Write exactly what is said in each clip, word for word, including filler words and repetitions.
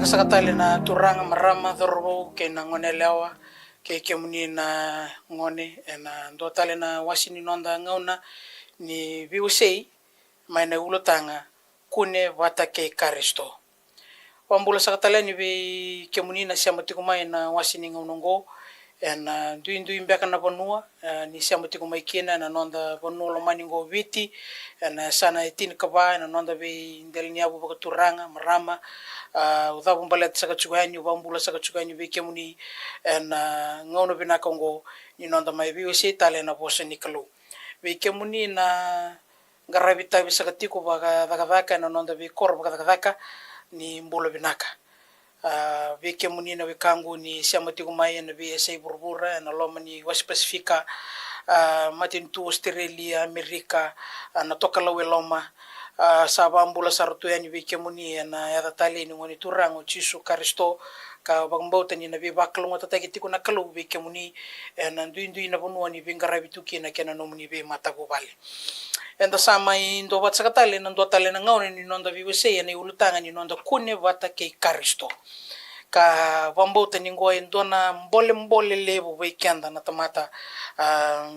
Saka tale na turaga, marama, cauravou kei na goneyalewa, kei kemuni na gone, ena dua tale na wase ni noda gauna ni veiwasei mai na ulutaga Kune Vata kei Karisito. Vakabula saka tale yani vei kemuni na sema tiko mai ena wase ni gauna oqo, ena duidui beka na vanua, e, ni sema tiko mai kina ena noda vanua lomani oqo Viti, ena yasana e tinikava ena noda veidelaniyavu vakaturaga, marama. A, au cavu baleta saka tiko yani, au vakabula saka tiko yani vei kemuni ena gauna vinaka oqo ni noda mai veiwasei tale ena vosa ni Kalou. Vei kemuni na qaravi tavi saka tiko vakacakacaka ena noda veikoro vakacakacaka, ni bula vinaka. A, vei kemuni na wekaqu ni sema tiko mai ena veiyasai vuravura, ena loma ni wase Pasifika, a, matanitu Ositerelia, Amerika, a, na tokalau e loma, a, sa vakabula sara tu yani vei kemuni ena yaca talei ni Gone Turaga o Jisu Karisito, ka vakabauta ni na veivakalougatataki tiko na Kalou vei kemuni ena duidui na vanua ni veiqaravi tu kina kei na nomuni veimatavuvale. Eda sa mai duavata saka tale ena dua tale na gauna ni noda veiwasei ena iulutaga ni noda Kune Vata kei Karisito. Ka vakabauta ni qo e dua na bolebole levu vei keda na tamata, a,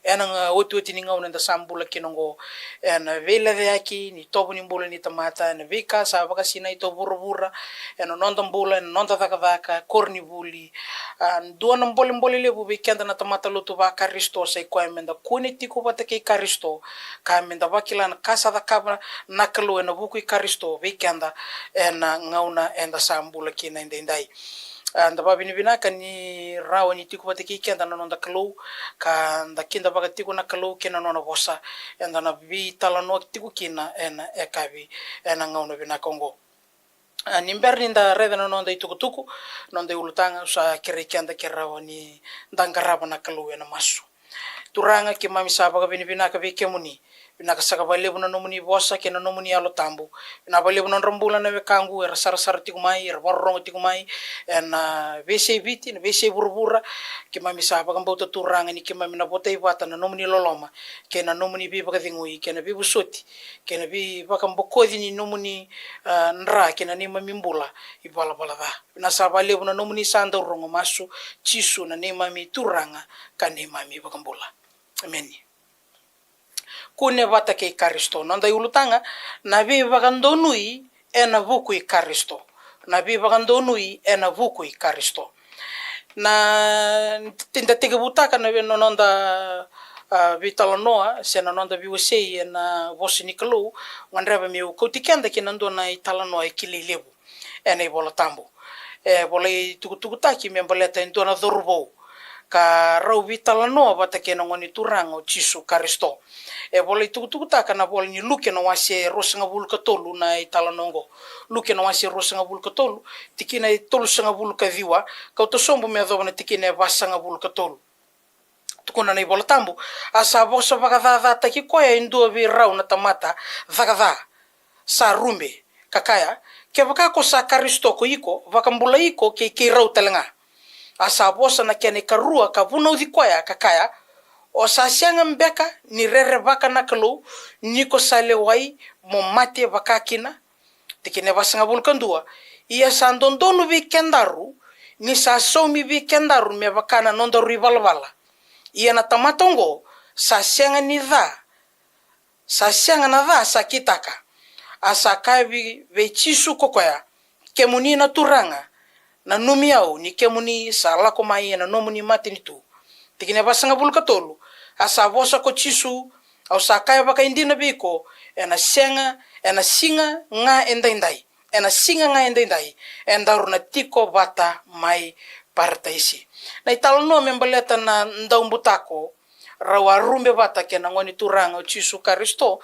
ena ga otioti ni gauna eda sa bula kina oqo, ena veileceyaki ni itovo ni bula ni tamata, ena veika sa vakasinaiti o vuravura ena noda bula, ena noda cakacaka, koronivuli. A, dua na bolebole levu vei keda na tamata lotu vaKarisito sa i koya meda kune tiko vata kei Karisito, ka meda vakila na ka sa cakava na Kalou ena vuku i Karisito vei keda ena gauna eda sa bula kina edaidai. A, da vakavinavinaka ni rawa ni tiko vata kei keda na noda Kalou, ka da kidavaka tiko na Kalou kei na nona vosa eda na veitalanoa tiko kina ena yakavi ena gauna vinaka oqo. A, ni bera ni da raica na noda itukutuku, noda iulutaga, au sa kerei keda ke rawa ni da qarava na Kalou ena masu. Turaga, keimami sa vakavinavinaka vei kemuni. Vinaka saka vakalevu na nomuni vosa kei na nomuni Yalo Tabu. Vinaka vakalevu na nodra bula na wekaqu era sarasara tiko mai, era vakarorogo tiko mai ena veiyasai Viti, na veiyasai vuravura. Keimami sa vakabauta, Turaga, ni keimami na votai vata na nomuni loloma kei na nomuni veivakacegui kei na veivosoti kei na veivakabokoci ni nomuni, a, dra kei na neimami bula ivalavala ca. Vinaka saka vakalevu na nomuni sa dau rogo masu, Jisu na neimami Turaga ka neimami iVakabula. Emeni. Kune vata kei Karisito. Noda iulutaga, na veivakadonui ena vuku i Karisito. Na veivakadonui ena vuku i Karisito. Na, da tekivutaka na vei, na noda, a, veitalanoa se na noda veiwasei ena vosa ni Kalou, gadreva meu kauti keda ki na dua na italanoa e kilai levu ena iVola Tabu. E volai tukutukutaki me baleta e dua na cauravou ka rau veitalanoa vata kei na Gone Turaga o Jisu Karisito. E volai tukutukutaka na vola ni Luke na wase ruasagavulu ka tolu na italanoa oqo. Luke na wase ruasagavulu ka tolu, tikina e tolusagavulu ka ciwa, kauta sobu me yacova na tikina e vasagavulu ka tolu. Tukuna na iVola Tabu, a sa vosa vakacacataki koya e dua vei rau na tamata caka ca sa rube, ka kaya, kevaka ko sa Karisito ko iko, vakabulai iko kei keirau tale ga. A sa vosa na kena ikarua ka vunauci koya, ka kaya, o sa sega beka ni rerevaka na Kalou ni ko sa lewai mo mate vakakina? Tikina e vasagavulu ka dua, ia sa dodonu vei kedaru ni sa saumi vei kedaru me vaka na nodaru ivalavala. Ia na tamata oqo sa sega ni ca, sa sega na ca sa kitaka. A sa kaya vei, vei Jisu ko koya, kemuni na Turaga, nanumi au ni kemuni sa lako mai ena nomuni matanitu. Tikina e vasagavulu ka tolu, a sa vosa ko Jisu, au sa kaya vakaidina vei iko, ena sega, ena siga ga edaidai, ena siga ga edaidai, edaru na tiko vata mai Parataisi. Na italanoa me baleta na daubutako rau a rube vata kei na Gone Turaga o Jisu Karisito,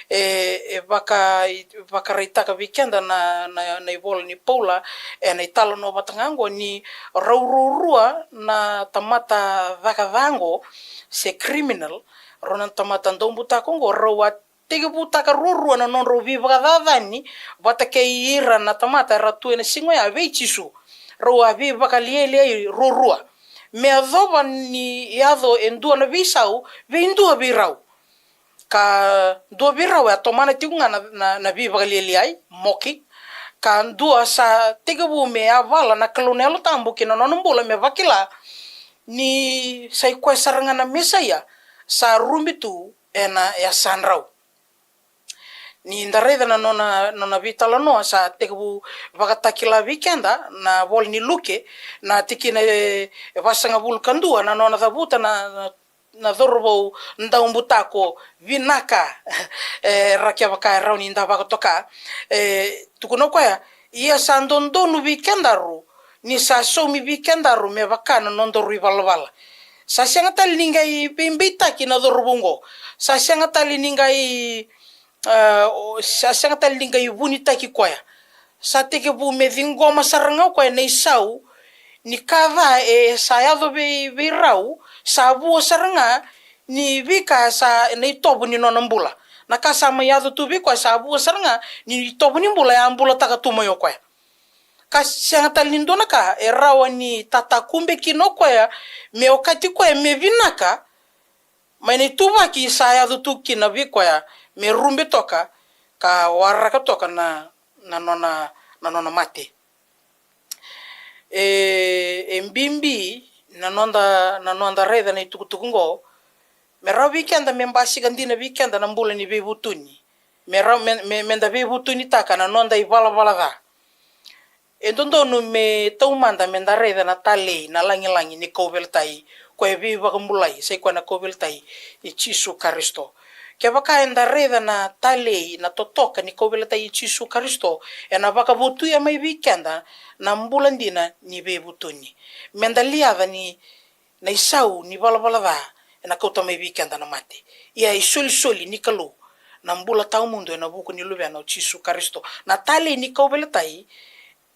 e, e vaka, vakaraitaka vei keda na, na, na ivola ni Paula ena italanoa vata ga oqo ni rau ruarua na tamata caka ca oqo, se criminal, rau na tamata daubutako oqo, rau a tekivutaka ruarua na nodrau veivakacacani vata kei ira na tamata era tu ena siga oya vei Jisu. Rau a veivakalialiai ruarua me yacova ni yaco e dua na veisau vei dua vei rau. Ka dua vei rau e a tomana tiko ga na, na, na veivakalialiai, mocking, Ka dua, sa tekivu me yavala na Kalou na Yalo Tabu ki na nona bula me vakila ni sa i koya sara ga na Mesaia sa rube tu ena yasadrau. Ni da raica na nona, nona veitalanoa, sa tekivu vakatakila vei keda na vola ni Luke, na tikina e, e vasagavulu ka dua, na nona cavuta na, na na cauravou daubutako vinaka. E, ra kevaka e rawa ni da vakatoka, e tukuna o koya, ia sa dodonu vei kedaru ni sa saumi vei kedaru me vaka na nodaru ivalavala. Sa sega tale ni qai veibeitaki na cauravou oqo. Sa sega tale ni qai, e, o, sa sega tale ni qai vunitaki koya. Sa tekivu me ciqoma sara ga o koya na isau ni ka ca e sa yaco vei, vei rau, sa vua sara ga ni veika sa na itovo ni nona bula. Na ka sa mai yaco tu vei koya sa vua sara ga ni itovo ni bula e a bulataka tu mai o koya. Ka sega tale ni dua na ka e rawa ni tatakube kina o koya me okati koya me vinaka mai na ituvaki sa yaco tu kina vei koya me rube toka ka waraka toka na, na nona, na nona mate. E, e bibi na noda, na noda raica na itukutuku oqo me rawa vei keda me basika dina vei keda na bula ni veivutuni. Me rawa me, me, me da veivutunitaka na noda ivalavala ca. E dodonu me taumada me da raica na talei, na lagilagi ni kauveilatai, koya e veivakabulai, sa i koya na kauveilatai i Jisu Karisito. Kevaka eda raica na talei, na totoka ni kauveilatai i Jisu Karisito, ena vakavotuya mai vei keda na bula dina ni veivutuni. Me da liaca ni na isau ni valavala ca ena kauta mai vei keda na mate. Ia isolisoli ni Kalou na bula tawamudu ena vuku ni Luvena o Jisu Karisito. Na talei ni kauveilatai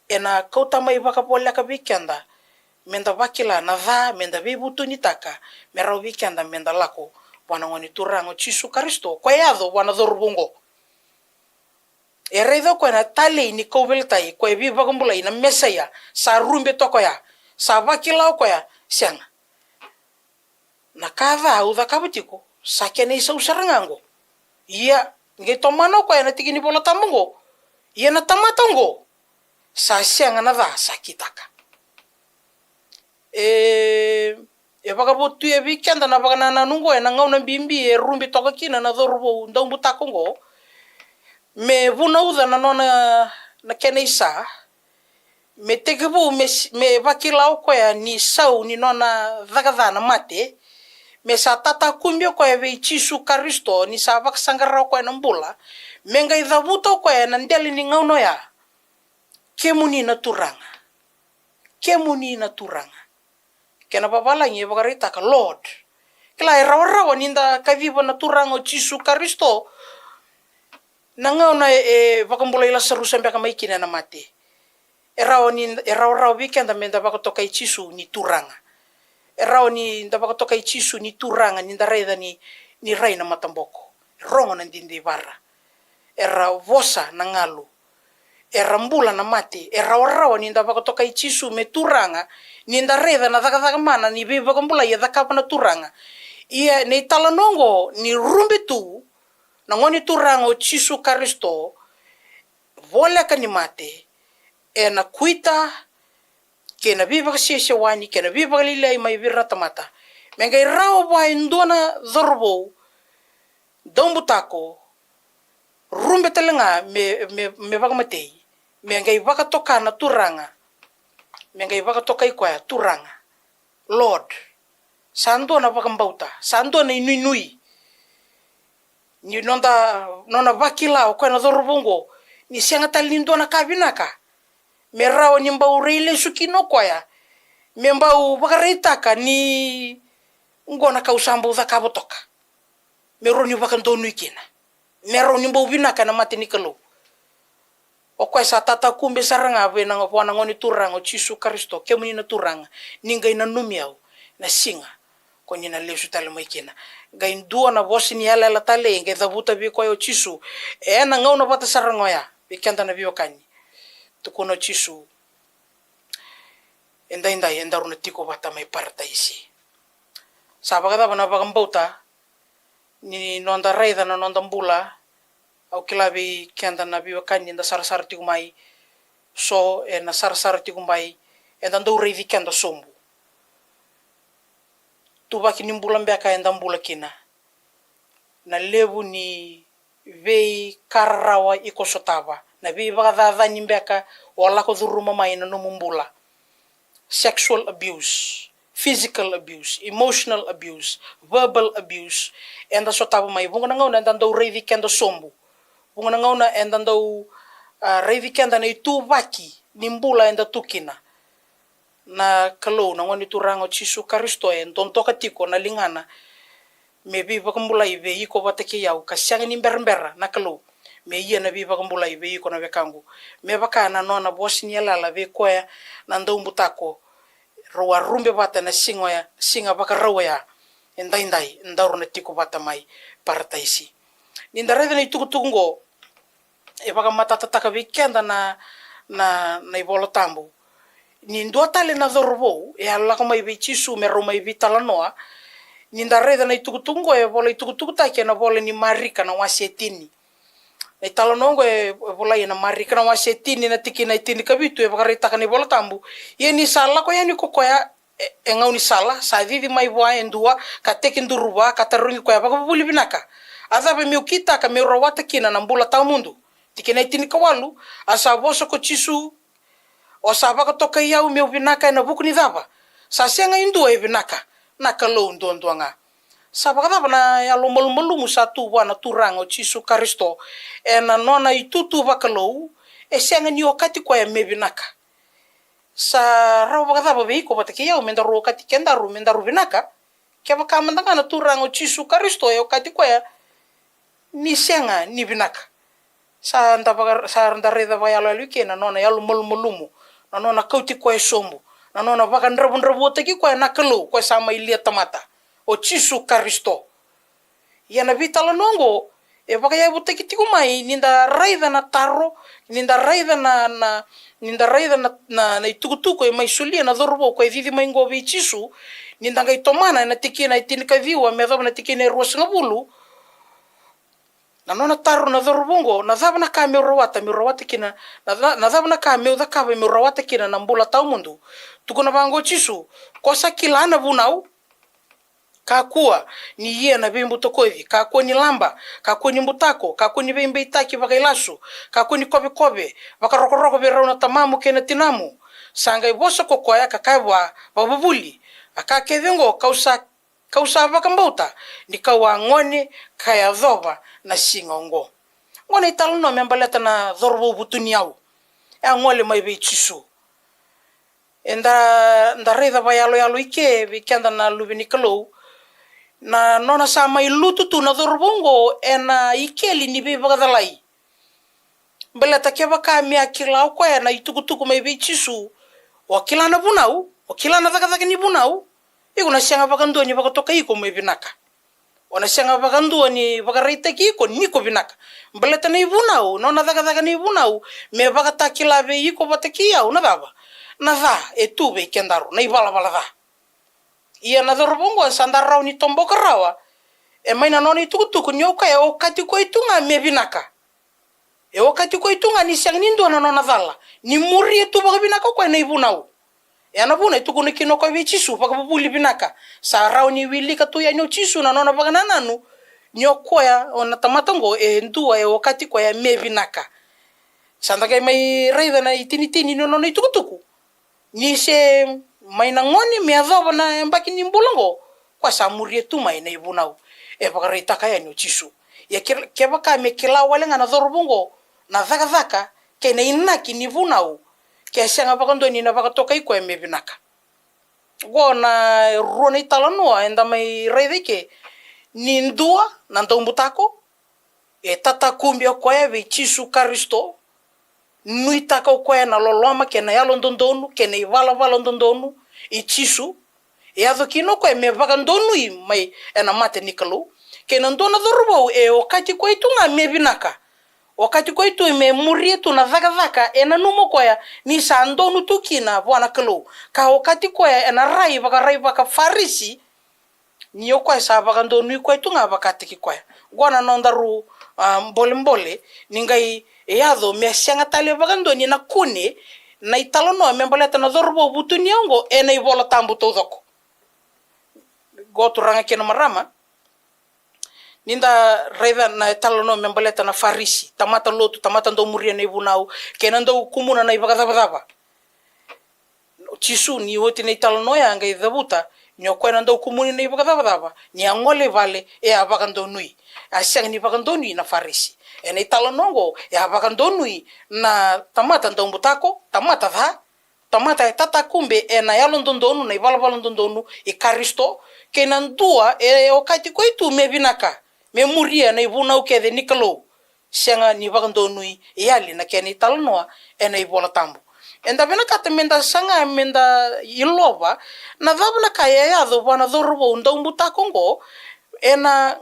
ena kauta mai vakavoleka vei keda me da vakila na ca, me da veivutunitaka, me rawa vei keda me da lako vua na Gone Turaga o Jisu Karisito, koya e yaco vua na cauravou oqo. E raica o koya na talei ni kauveilatai, koya e veivakabulai, na Mesaia, sa rube toka oya, sa vakila o koya, sega. Na ka ca au cakava tiko, sa kena isau sara ga oqo. Ia, qai tomana o koya na tiki ni Vola Tabu oqo. Ia na tamata oqo, sa sega na ca sa kitaka. E, e vakavotuya vei keda na vakanananu oqo ena gauna bibi e rube toka kina na cauravou daubutako oqo. Me vunauca na nona, na kena isa, me tekivu me, me vakila o koya ni sau ni nona caka ca na mate, me sa tatakube o koya vei Jisu Karisito ni sa vakasaqara o koya na bula, me qai cavuta o koya ena dela ni gauna oya, kemuni na Turaga. Kemuni na Turaga. Kena vavalagi e vakaraitaka Lord. Kila e rawarawa ni da kaciva na Turaga o Jisu Karisito na gauna e, e vakabulai Lasarusa beka mai kina ena mate. E rawa ni, e rawarawa vei keda me da vakatokai Jisu ni Turaga. E rawa ni da vakatokai Jisu ni Turaga ni da raica ni, ni rai na mataboko, rogo na didivara. Era vosa na galu. Era bula na mate. E rawarawa ni da vakatokai Jisu me Turaga, ni da raica na cakacaka mana ni veivakabulai e cakava na Turaga. Ia na italanoa oqo ni rube tu na Gone Turaga o Jisu Karisito, voleka ni mate, ena kuita kei na veivakasewasewani kei na veivakalialiai mai vei ira na tamata, me qai rawa vua e dua na cauravou daubutako, rube tale ga me, me, me vakamatei, me qai vakatoka na Turaga, me qai vakatokai koya Turaga, Lord. Sa dua na vakabauta, sa dua na inuinui ni noda, nona vakila o koya na cauravou oqo ni sega tale ni dua na ka vinaka me rawa ni bau rai lesu kina o koya, me bau vakaraitaka ni oqo na ka au sa bau cakava toka, me rawa ni vakadonui kina, me rawa ni bau vinaka ena mata ni Kalou. O koya sa tatakube sara ga vei na, vua na Gone Turaga o Jisu Karisito, kemuni na Turaga, ni qai nanumi au na siga ko ni na lesu tale mai kina. Qai dua na vosa ni yalayala talei e qai cavuta vei koya o Jisu ena gauna vata sara ga oya vei keda na veiwekani. Tukuna o Jisu, edaidai edaru na tiko vata mai Parataisi. Sa vakacava na vakabauta ni noda raica na noda bula? Au kila vei keda na veiwekani da sarasara tiko mai, So ena sarasara tiko mai, eda dau raici keda sobu. Tuvaki ni bula beka eda bula kina, na levu ni veika rarawa iko sotava, na veivakacacani beka o lako curuma mai na nomu bula. Sexual abuse, physical abuse, emotional abuse, verbal abuse, eda sotava mai. Vuqa na gauna eda dau raici keda sobu. Vuqa na gauna eda dau, ah, raici keda na ituvaki ni bula eda tu kina. Na Kalou, na Gone Turaga o Jisu Karisito, e dodoka tiko na ligana me veivakabulai vei iko vata kei au, ka sega ni berabera na Kalou me ia na veivakabulai vei iko na wekaqu. Me vaka na nona vosa ni yalayala vei koya na daubutako, rau a rube vata na siga oya, siga vakarau oya, edaidai daru na tiko vata mai Parataisi. Ni da raica na itukutuku oqo, e vakamatatataka vei keda na, na, na iVola Tabu. Ni dua tale na cauravou e a lako mai vei Jisu me rau mai veitalanoa. Ni da raica na itukutuku oqo, e vola itukutukutaki ena vola ni Marika na wase e tini. Na italanoa oqo e volai ena Marika na wase e tini na tikina e tinikavitu, e vakaraitaka na iVola Tabu: Ia ni sa lako yani ko koya e, e gaunisala, sa cici mai vua e dua, ka tekiduru vua, ka tarogi koya vakavuvuli vinaka: A cava meu kitaka meu rawata kina na bula tawamudu? Tikina e tinikawalu: A sa vosa ko Jisu: O sa vakatokai au meu vinaka ena vuku ni cava? Sa sega e dua e vinaka, na Kalou duadua ga. Sa vakacava na yalomalumalumu sa tu vua na Turaga o Jisu Karisito ena nona itutu vakalou? E sega ni okati koya me vinaka. Sa rawa vakacava vei iko vata kei au me daru okati kedaru me daru vinaka, kevaka mada ga na Turaga o Jisu Karisito e okati koya ni sega ni vinaka? Sa da vaka, sa da raica vakayaloyalo i ke na nona yalomalumalumu, na nona kauti koya sobu, na nona vakadravudravuataki koya na Kalou, koya sa mai lia tamata, o Jisu Karisito. Ia na veitalanoa oqo e vakayavutaki tiko mai ni da raica na taro, ni da raica na, na, ni da raica na, na, na itukutuku e mai solia na cauravou koya e cici mai oqo vei Jisu. Ni da qai tomana ena tikina e tinikaciwa me yacova na tikina e ruasagavulu, na nona taro na cauravou oqo: Na cava na ka meu rawata, meu rawata kina, na, na, na cava na ka meu cakava meu rawata kina na bula tawamudu? Tukuna vaqo o Jisu: Ko sa kila na vunau. Kakua ni ia na veibutakoci, kakua ni laba, kakua ni butako, kakua ni veibeitaki vakailasu, kakua ni kovekove, vakarokoroko vei rau na tamamu kei na tinamu. Sa qai vosa ko koya ka kaya vua: Vakavuvuli, a ka kece oqo kau sa, kau sa vakabauta ni kau a gone ka yacova na siga oqo. Oqo na italanoa me baleta na cauravou vutuniyau e a gole mai vei Jisu. Eda, da raica vakayaloyalo i ke vei keda na luve ni Kalou, na nona sa mai lutu tu na cauravou oqo ena ikeli ni veivakacalai. Baleta kevaka me a kila o koya na itukutuku mai vei Jisu, o kila na vunau, o kila na cakacaka ni vunau, iko na sega vakadua ni vakatokai iko me vinaka. O na sega vakadua ni vakaraitaki iko ni ko vinaka. Baleta na ivunau, nona cakacaka na ivunau me vakatakila vei iko vata kei au na cava? Na ca e tu vei kedaru, na ivalavala ca. Ia na cauravou oqo sa da rawa ni toboka rawa e mai na nona itukutuku ni o koya e okati koya tu ga me vinaka. E okati koya tu ga ni sega ni dua na nona cala, ni muria tu vakavinaka o koya na ivunau. E a na vuna e tukuna kina o koya vei Jisu: Vakavuvuli vinaka. Sa rawa ni wilika tu yani o Jisu na nona vakanananu ni o koya, o na tamata oqo, e dua e okati koya me vinaka. Sa da qai mai raica na itinitini ni nona itukutuku. Ni se mai na gone me yacova na yabaki ni bula oqo, koya sa muria tu mai na ivunau e vakaraitaka yani o Jisu. Ia ke, kevaka me kila wale ga na cauravou oqo na cakacaka kei na inaki ni vunau, ke sega vakadua ni na vakatokai koya me vinaka. Oqo na rua na italanoa eda mai raica i ke. Ni dua na daubutako, e tatakubi o koya vei Jisu Karisito, nuitaka o koya na loloma kei na yalododonu kei na ivalavala dodonu i Jisu. E yaco kina o koya me vakadonui mai ena mata ni Kalou. Kei na dua na cauravou e okati koya tu ga me vinaka. Okati koya tu me muria tu na cakacaka e nanuma o koya ni sa donu tu kina vua na Kalou, ka okati koya ena rai vakarai vakaFarisi, ni o koya sa vakadonui koya tu ga vakataki koya. Oqo na nodaru, ah, bolebole ni qai E yaco me sega tale vakadua ni na kune na italanoa me baleta na cauravou vutuniyau oqo ena iVola Tabu taucoko. Qo turaga kei na marama, ni da raica na italanoa me baleta na Farisi, tamata lotu, tamata dau muria na ivunau kei na dau kumuna na ivakacavacava. O Jisu ni oti na italanoa oya qai cavuta ni o koya na dau kumuni na ivakacavacava, ni a gole i vale e a vakadonui. A sega ni vakadonui na Farisi. Ena italanoa oqo e a vakadonui na tamata daubutako, tamata ca, tamata e tatakube ena yalododonu, na ivalavala dodonu i Karisito, kei na dua e okati koya tu me vinaka, me muria na ivunau kece ni Kalou. Sega ni vakadonui e yali na kena italanoa ena iVola Tabu. Eda vinakata meda saga meda ilova na cava na ka e yaco vua na cauravou daubutako oqo ena,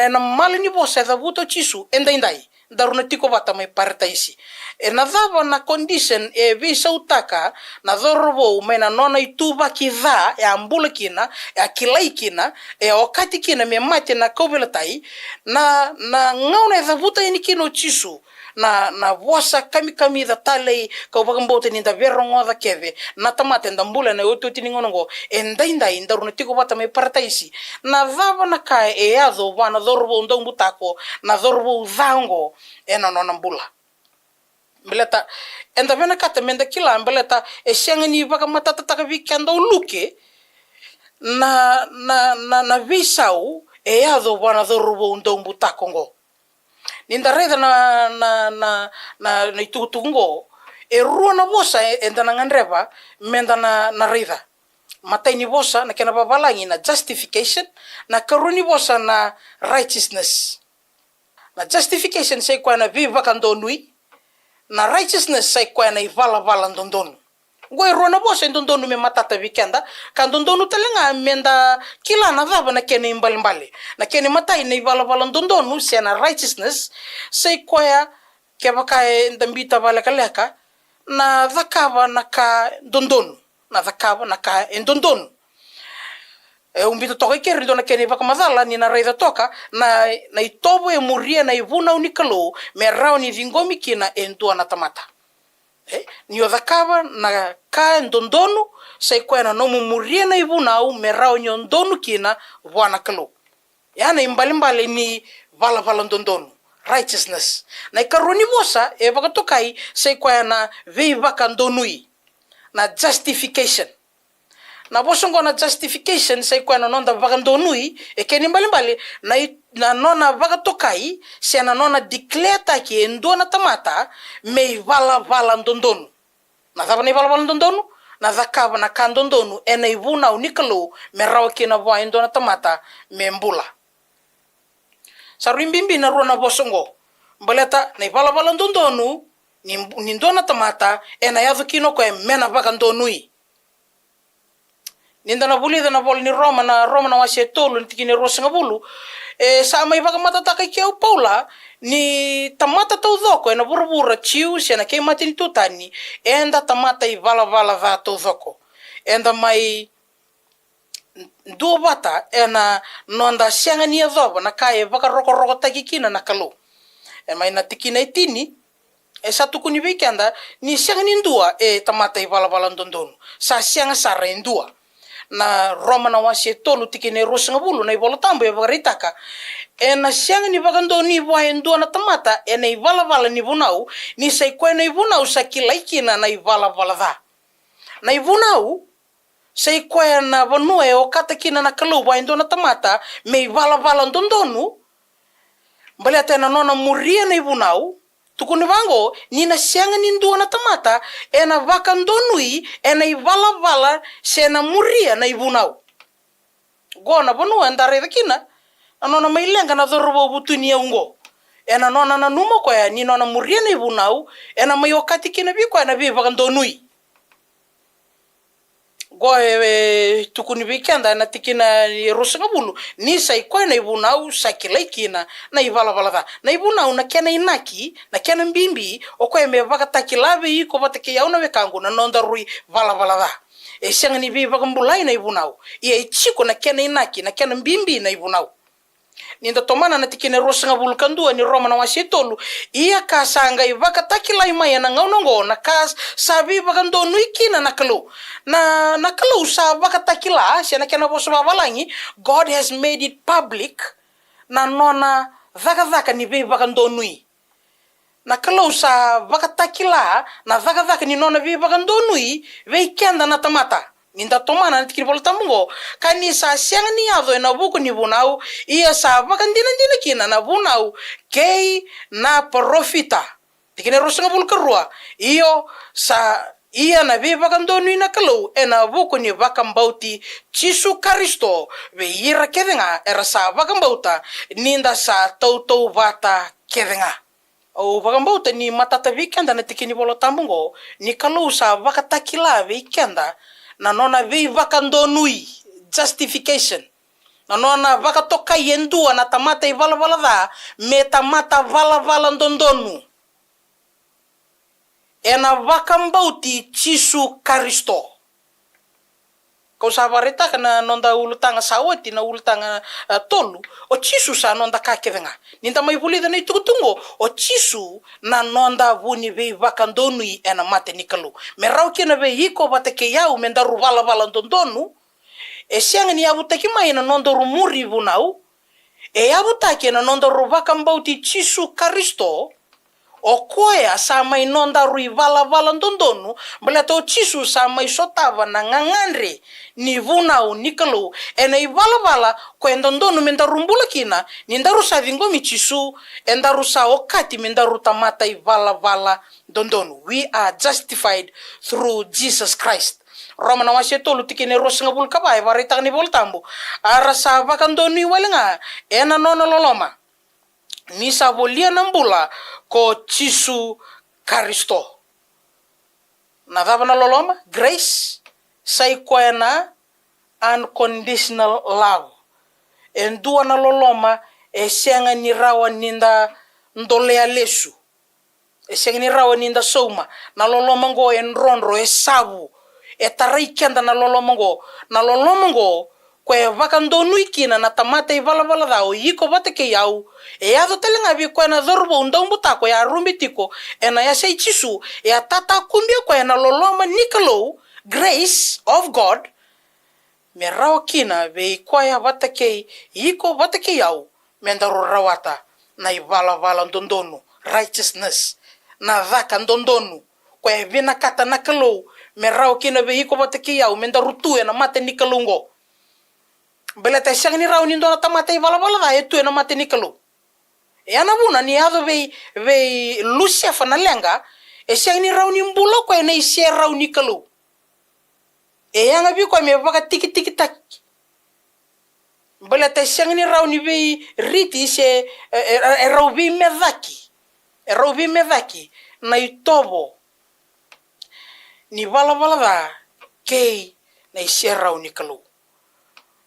ena mala ni vosa e cavuta o Jisu edaidai. Daru na tiko vata mai Parataisi. Ena cava na condition e veisautaka na cauravou mai na nona ituvaki ca e a bula kina, e a kilai kina, e a okati kina me mate na kauveilatai, na, na gauna e cavuta yani kina o Jisu na, na vosa kamikamica talei, kau vakabauta ni da veirogoca kece na tamata eda bula ena iotioti ni gauna oqo, edaidai daru na tiko vata mai Parataisi. Na cava na ka e yaco vua na cauravou daubutako, na cauravou ca oqo ena nona bula? Baleta eda vinakata meda kila baleta e sega ni vakamatatataka vei keda o Luke na, na, na, na veisau e yaco vua na cauravou daubutako oqo. Ni da raica na, na, na, na, na itukutuku oqo, e rua na vosa e, eda na gadreva meda na, na raica. Matai ni vosa na kena vavalagi na justification, na karua ni vosa na righteousness. Na justification sai koya na veivakadonui, na righteousness sai koya na ivalavala dodonu. Oqo e rua na vosa e dodonu me matata vei keda, ka dodonu tale ga meda kila na cava na kena ibalebale. Na kena imatai na ivalavala dodonu se na righteousness sai koya, kevaka eda biuta vakalekaleka, na cakava na ka dodonu. Na cakava na ka e dodonu. E, au biuta toka i keri dua na kena ivakamacala ni na raica toka na, na itovo e muria na ivunau ni Kalou me rawa ni ciqomi kina e dua na tamata. E, ni o cakava na ka e dodonu, sai koya na nomu muria na ivunau me rawa ni o donu kina vua na Kalou. Ya na ibalebale ni valavala dodonu, righteousness. Na ikarua ni vosa e vakatokai sai koya na veivakadonui, na justification. Na vosa oqo na justification sai koya na noda vakadonui, e kena ibalebale na i-, na nona vakatokai se na nona declare-taki e dua na tamata me ivalavala dodonu. Na cava na ivalavala dodonu? Na cakava na ka dodonu ena ivunau ni Kalou me rawa kina vua e dua na tamata me bula. Sa rui bibi na rua na vosa oqo. Baleta na ivalavala dodonu ni, ni dua na tamata ena yaco kina o koya me na vakadonui. Ni da na vulica na vola ni Roma, na Roma na wase e tolu, na tikina e ruasagavulu, e sa mai vakamatatataka i ke o Paula ni tamata taucoko ena vuravura, Jiu se na kei matanitu tani, eda tamata ivalavala ca taucoko. Eda mai duavata ena noda sega ni yacova na ka e vakarokorokotaki kina na Kalou. E mai na tikina e tini, e sa tukuni vei keda ni sega ni dua e tamata ivalavala dodonu. Sa sega sara e dua. Na Roma na wase e tolu tikina e ruasagavulu na iVola Tabu e vakaraitaka, ena sega ni vakadonui vua e dua na tamata ena ivalavala ni vunau, ni sai koya na ivunau sa kilai kina na ivalavala ca. Na ivunau sai koya na vanua e okata kina na Kalou vua e dua na tamata me ivalavala dodonu. Baleta ena nona muria na ivunau, tukuni vaqo, ni na sega ni dua na tamata ena vakadonui ena ivalavala se na muria na ivunau. Qo na vanua eda raica kina na nona mai leqa na cauravou vutuniyau oqo. Ena nona nanuma o koya ni nona muria na ivunau, ena mai okati kina vei koya na veivakadonui. Qo e, e tukuni vei keda ena tikina e ruasagavulu, ni sai koya na ivunau sa kilai kina na ivalavala ca. Na ivunau na kena inaki, na kena bibi, o koya me vakatakila vei iko vata kei au na wekaqu na noda rui valavala ca. E sega ni veivakabulai na ivunau, ia e jiko na kena inaki, na kena bibi na ivunau. Ni da tomana na tikina e ruasagavulu ka dua ni Roma na wase e tolu, ia ka sa qai vakatakilai mai ena gauna oqo na ka sa veivakadonui kina na Kalou. Na, na Kalou sa vakatakila, se na kena vosa vavalagi, God has made it public, na nona cakacaka ni veivakadonui. Na Kalou sa vakatakila na cakacaka ni nona veivakadonui vei keda na tamata. Ni da tomana na tikina Vola Tabu oqo, ka ni sa sega ni yaco ena vuku ni vunau, ia sa vakadinadina kina na vunau kei na parofita. Tikina e ruasagavulu ka rua, io sa ia na veivakadonui na Kalou ena vuku ni vakabauti Jisu Karisito vei ira kece ga era sa vakabauta, ni da sa tautauvata kece ga. Au vakabauta ni matata vei keda na tikina ni Vola Tabu oqo, ni Kalou sa vakatakila vei keda na nona veivakadonui, justification, na nona vakatokai e dua na tamata ivalavala ca me tamata valavala dodonu ena vakabauti Jisu Karisito. Kau sa vakaraitaka na noda ulutaga sa oti, na ulutaga, e, tolu. O Jisu sa noda ka kece ga. Ni da mai vulica na itukutuku oqo, o Jisu na noda vu ni veivakadonui ena mata ni Kalou. Me rawa kina vei iko vata kei au me daru valavala dodonu. E sega ni yavutaki mai na nodaru muri vunau. E yavutaki ena nodaru vakabauti Jisu Karisito, o koya sa mai nodaru ivalavala dodonu, baleta o Jisu sa mai sotava na gagadre ni vunau ni Kalou ena ivalavala ko e dodonu me daru bula kina. Ni daru sa ciqomi Jisu, e daru sa okati me daru tamata ivalavala dodonu. We are justified through Jesus Christ. Roma na wase e tolu tikina e ruasagavulu ka va e vakaraitaka ni Vola Tabu, a ra sa vakadonui wale ga ena nona loloma, ni sa volia na bula ko Jisu Karisito. Na cava na loloma? Grace. Sa i koya na unconditional love. E dua na loloma e sega ni rawa ni da dolea lesu. E sega ni rawa ni da sauma. Na loloma oqo e drodro, e savu. E tarai keda na loloma oqo. Na loloma oqo, koya e vakadonui kina na tamata ivalavala ca, o iko vata kei au. E yaco tale ga vei koya na cauravou daubutako e a rube tiko ena yasa i Jisu, e a tatakubia koya na loloma ni Kalou, grace of God, me rawa kina vei koya vata kei iko vata kei au me daru rawata na ivalavala dodonu, righteousness, na caka dodonu, koya e vinakata na Kalou me rawa kina vei iko vata kei au me daru tu ena mata ni Kalou oqo. Baleta e sega ni rawa ni dua na tamata ivalavala ca e tu ena mata ni Kalou. E ya na vuna ni yaco vei, vei Lusefa na leqa, e sega ni rawa ni bula o koya ena iserau ni Kalou. E yaga vei koya me vakatikitikitaki. Baleta e sega ni rawa ni veiriti se, e, e, e rau veimecaki. E rau veimecaki na itovo ni valavala ca kei na iserau ni Kalou.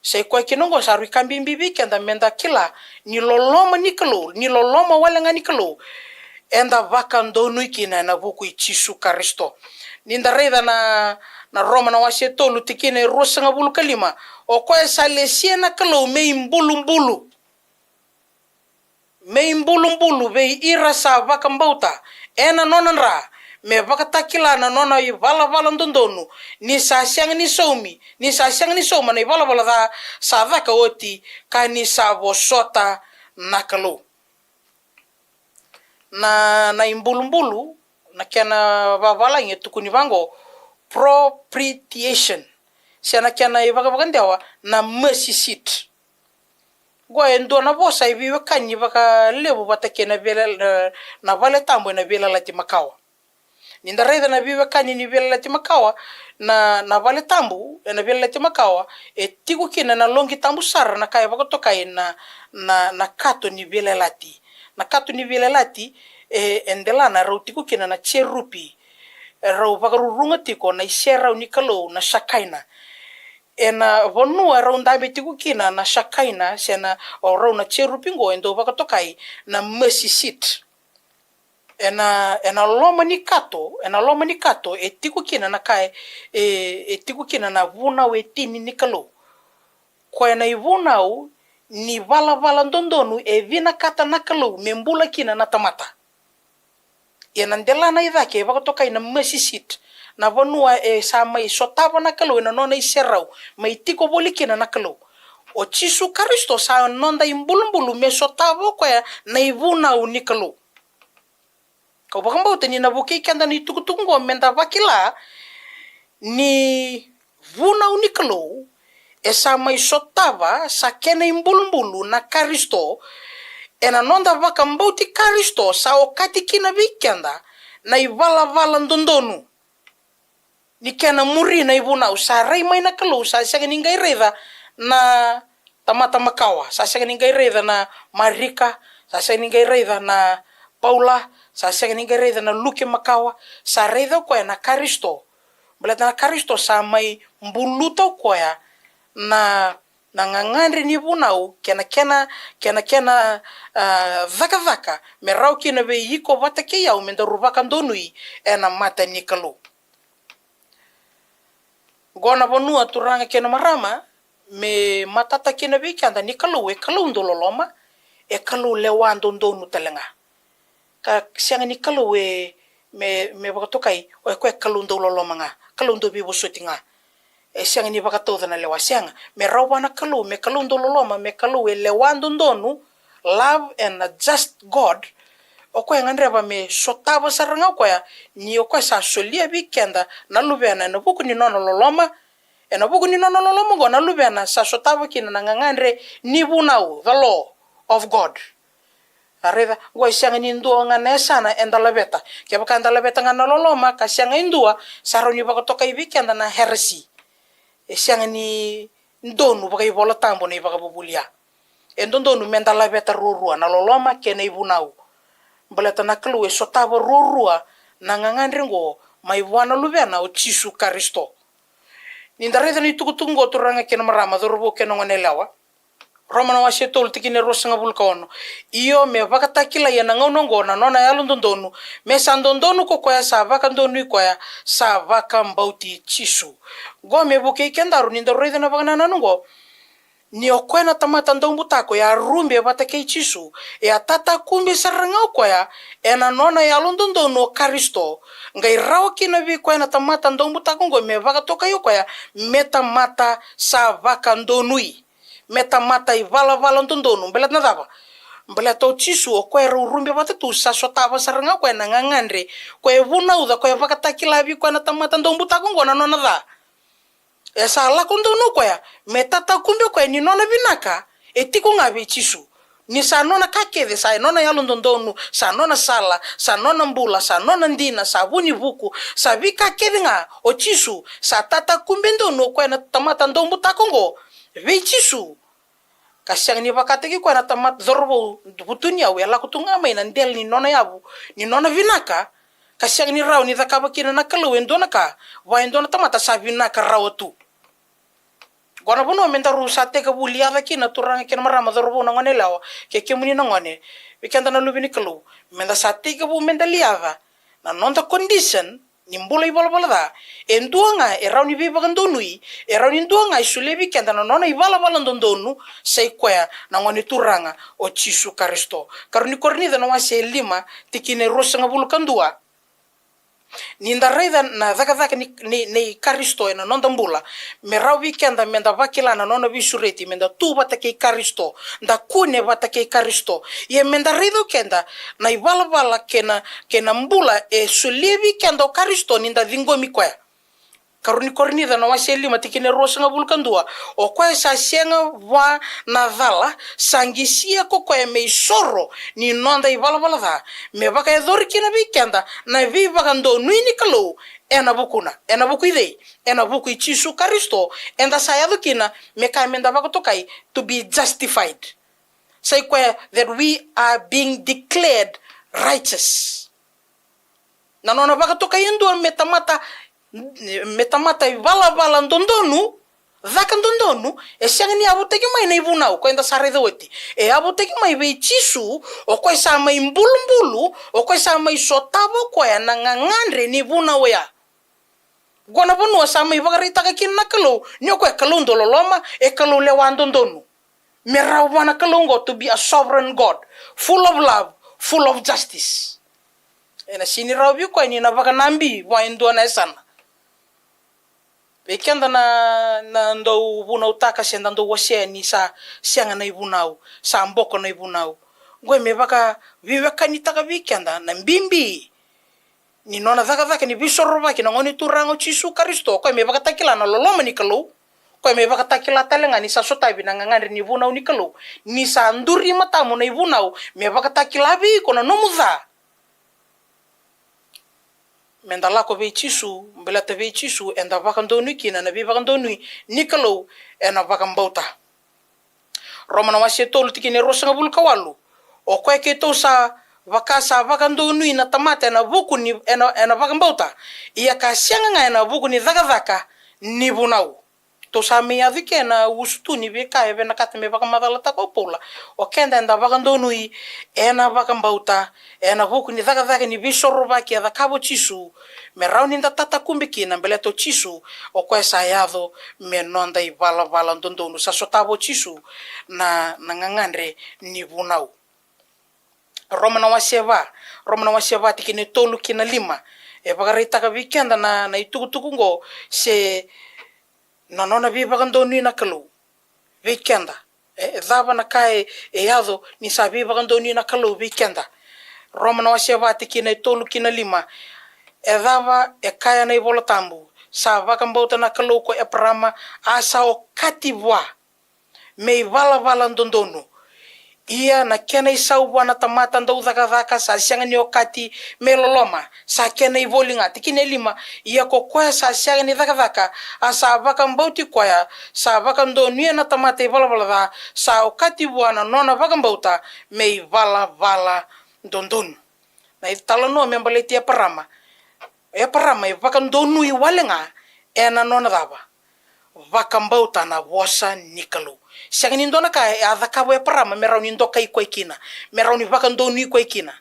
Sa i koya kina oqo sa rui ka bibi vei keda me da kila ni loloma ni Kalou, ni loloma wale ga ni Kalou, eda vakadonui kina ena vuku i Jisu Karisito. Ni da raica na, na Roma na wase e tolu tikina e ruasagavulu ka lima, o koya sa lesia na Kalou me ibulubulu. Me ibulubulu vei ira sa vakabauta ena nona dra, me vakatakila na nona ivalavala dodonu, ni sa sega ni saumi, ni sa sega ni sauma na ivalavala ca sa caka oti, ka ni sa vosota na Kalou. Na, na ibulubulu, na kena vavalagi e tukuni vaqo, propitiation, se na kena ivakavakadewa na mercy seat. Qo e dua na vosa e veiwekani vakalevu vata kei na veiyalayalati, na, na vale tabu ena Veiyalayalati Makawa. Ni da raica na veiwekani ni Veiyalayalati Makawa, na, na vale tabu ena Veiyalayalati Makawa, e tiko kina na loqi tabu sara, na ka e vakatokai na, na, na kato ni veiyalayalati. Na kato ni veiyalayalati, e, e delana e rau tiko kina na jerupi, e rau vakaruruga tiko na iserau ni Kalou, na Shekinah. Ena vanua e rau dabe tiko kina na Shekinah, se na, o rau na jerupi qo e dau vakatokai na mercy seat. Ena, ena loma ni kato, ena loma ni kato e tiko kina na ka e, e, e tiko kina na vunau e tini ni Kalou. Koya na ivunau ni valavala dodonu e vinakata na Kalou me bula kina na tamata. Ia na delana i cake e vakatokai na mercy seat, na vanua e sa mai sotava na Kalou ena nona iserau, mai tiko voli kina na Kalou. O Jisu Karisito sa noda ibulubulu me sotava o koya na ivunau ni Kalou. Kau vakabauta ni na vukei keda na itukutuku oqo meda vakila ni vunau ni Kalou e sa mai sotava, sa kena ibulubulu na Karisito. Ena noda vakabauti Karisito sa okati kina vei keda na ivalavala dodonu ni kena muri na ivunau. Sa rai mai na Kalou, sa sega ni qai raica na tamata makawa, sa sega ni qai raica na Marika, sa sega ni qai raica na Paula, sa sega ni qai raica na Luke makawa, sa raica o koya na Karisito. Baleta na Karisito sa mai buluta o koya na, na gagadre ni vunau kei na kena, kei na kena, ah, cakacaka me rawa kina vei iko vata kei au me daru vakadonui ena mata ni Kalou. Qo na vanua, turaga kei na marama, me matata kina vei keda ni Kalou e Kalou dau loloma, e Kalou lewa dodonu tale ga. Ka sega ni Kalou e, me, me vakatokai o koya e Kalou dau loloma ga, Kalou dau veivosoti ga. E sega ni vakatauca na lewa, sega. Me rawa vua na Kalou me Kalou dau loloma, me Kalou e lewa dodonu, love and a just God. O koya e gadreva me sotava sara ga o koya ni o koya sa solia vei keda na Luvena ena vuku ni nona loloma. Ena vuku ni nona loloma oqo na Luvena sa sotava kina na gagadre ni vunau, the law of God. A raica, oqo e sega ni dua ga na yasana eda laveta. Kevaka eda laveta ga na loloma ka sega e dua, sa rawa ni vakatokai vei keda na heresy. E sega ni donu vakaivolatabu na ivakavuvuli ya. E dodonu meda laveta ruarua na loloma kei na ivunau. Baleta na Kalou e sotava ruarua na gagadre oqo mai vua na Luvena o Jisu Karisito. Ni da raica na itukutuku oqo, turaga kei na marama, cauravou kei na goneyalewa. Roma na wase e tolu, tikina e ruasagavulu ka ono. Io, me vakatakilai ena gauna oqo na nona yalododonu, me sa dodonu ko koya sa vakadonui koya sa vakabauti Jisu. Oqo me vukei kedaru ni daru raica na vakanananu oqo, ni o koya na tamata daubutako e a rube vata kei Jisu, e a tatakube sara ga o koya ena nona yalododonu o Karisito, qai rawa kina vei koya na tamata daubutako oqo me vakatokai o koya me tamata sa vakadonui, me tamata ivalavala dodonu. Baleta na cava? Baleta o Jisu, o koya rau rube vata tu, sa sotava sara ga o koya na gagadre, koya e vunauca, koya e vakatakila vei koya na tamata daubutako oqo na nona ca. E sa lako donu o koya me tatakube o koya ni nona vinaka e tiko ga vei Jisu. Ni sa nona ka kece, sa nona yalododonu, sa nona sala, sa nona bula, sa nona dina, sa vu ni vuku, sa veika kece ga o Jisu sa tatakube donu o koya na tamata daubutako oqo vei Jisu. Ka sega ni vakataki koya na tamata cauravou vutuniyau, e lako tu ga mai na dela ni nona yavu, ni nona vinaka, ka sega ni rawa ni cakava kina na Kalou e dua na ka vua e dua na tamata sa vinaka rawa tu. Oqo na vanua me daru sa tekivu liaca kina, turaga kei na marama, cauravou, na goneyalewa, kei kemuni na gone, vei keda na luve ni Kalou, me da sa tekivu me da liaca na noda condition ni bula ivalavala ca. E dua ga e rawa ni veivakadonui, e rawa ni dua ga e solia vei keda na nona ivalavala dodonu, sa i koya na Gone Turaga o Jisu Karisito. Karua ni Korinica na wase e lima, tikina e ruasagavulu ka dua. Ni da raica na cakacaka ni, ni, ni Karisito ena noda bula, me rawa vei keda me da vakila na nona veisureti, me da tu vata kei Karisito, da kune vata kei Karisito. Ia me da raica o keda na ivalavala kei na, kei na bula e solia vei keda o Karisito ni da ciqomi koya. Karua ni Korinica na wase e lima, tikina e ruasagavulu ka dua. O koya sa sega vua na cala, sa qisia ko koya me isoro ni noda ivalavala ca, me vakayacori kina vei keda na veivakadonui ni Kalou ena vukuna. Ena vuku i cei? Ena vuku i Jisu Karisito. Eda sa yaco kina, me kaya me da vakatokai, to be justified. Sa i koya that we are being declared righteous. Na nona vakatokai e dua me tamata, me tamata ivalavala dodonu, caka dodonu, e sega ni yavutaki mai na ivunau ko eda sa raica oti. E yavutaki mai vei Jisu, o koya sa mai bulubulu, o koya sa mai sotava o koya na gagadre ni vunau oya. Oqo na vanua sa mai vakaraitaka kina na Kalou ni o koya e Kalou dau loloma, e Kalou lewa dodonu. Me rawa vua na Kalou oqo to be a sovereign God, full of love, full of justice. Ena sega ni rawa vei koya ni na vakanabi vua e dua na yasana. Vei keda na, na dau vunautaka se da dau wasea ni sa sega na ivunau, sa boko na ivunau. Oqo e me vakaveiwekanitaka vei keda na bibi ni nona cakacaka ni veisorovaki na Gone Turaga o Jisu Karisito, o koya me vakatakila na loloma ni Kalou, o koya me vakatakila tale ga ni sa sotavi na gagadre ni vunau ni Kalou, ni sa duri matamu na ivunau, me vakatakila vei iko na nomu ca. Me da lako vei Jisu, baleta vei Jisu eda vakadonui kina na veivakadonui ni Kalou ena vakabauta. Roma na wase e tolu tikina e ruasagavulu ka walu. O koya keitou sa vaka sa vakadonui na tamata ena vuku ni, ena, ena vakabauta, ia ka sega ga ena vuku ni cakacaka ni vunau. Tou sa mai yaco eke na usutu ni veika e vinakata me vakamacalataka o Paula. O keda eda vakadonui ena vakabauta, ena vuku ni cakacaka ni veisorovaki e cakava o Jisu, me rawa ni da tatakube kina, baleta o Jisu, o koya sa yaco me noda ivalavala dodonu. Sa sotava o Jisu na, na gagadre ni vunau. Roma na wase va, Roma na wase va tikina e tolu ki na lima. E vakaraitaka vei keda na, na itukutuku oqo, se na nona veivakadonui na Kalou vei keda. E, e cava na ka e, e yaco ni sa veivakadonui na Kalou vei keda? Roma na wase va tikina e tolu ki na lima. E cava e kaya na iVola Tabu? Sa vakabauta na Kalou ko Eparama, a sa okati vua me ivalavala dodonu. Ia na kena isau vua na tamata daucakacaka sa sega ni okati me loloma, sa kena ivoli ga. Tikina e lima. Ia ko koya sa sega ni cakacaka, a sa vakabauti koya sa vakadonuya na tamata ivalavala ca, sa okati vua na nona vakabauta me ivalavala dodonu. Na italanoa me baleti Eparama. Eparama e vakadonui wale ga ena nona cava? Vakabauta na vosa ni Kalou. Sega ni dua na ka e a cakava o Eparama me rawa ni dokai koya kina, me rawa ni vakadonui koya kina.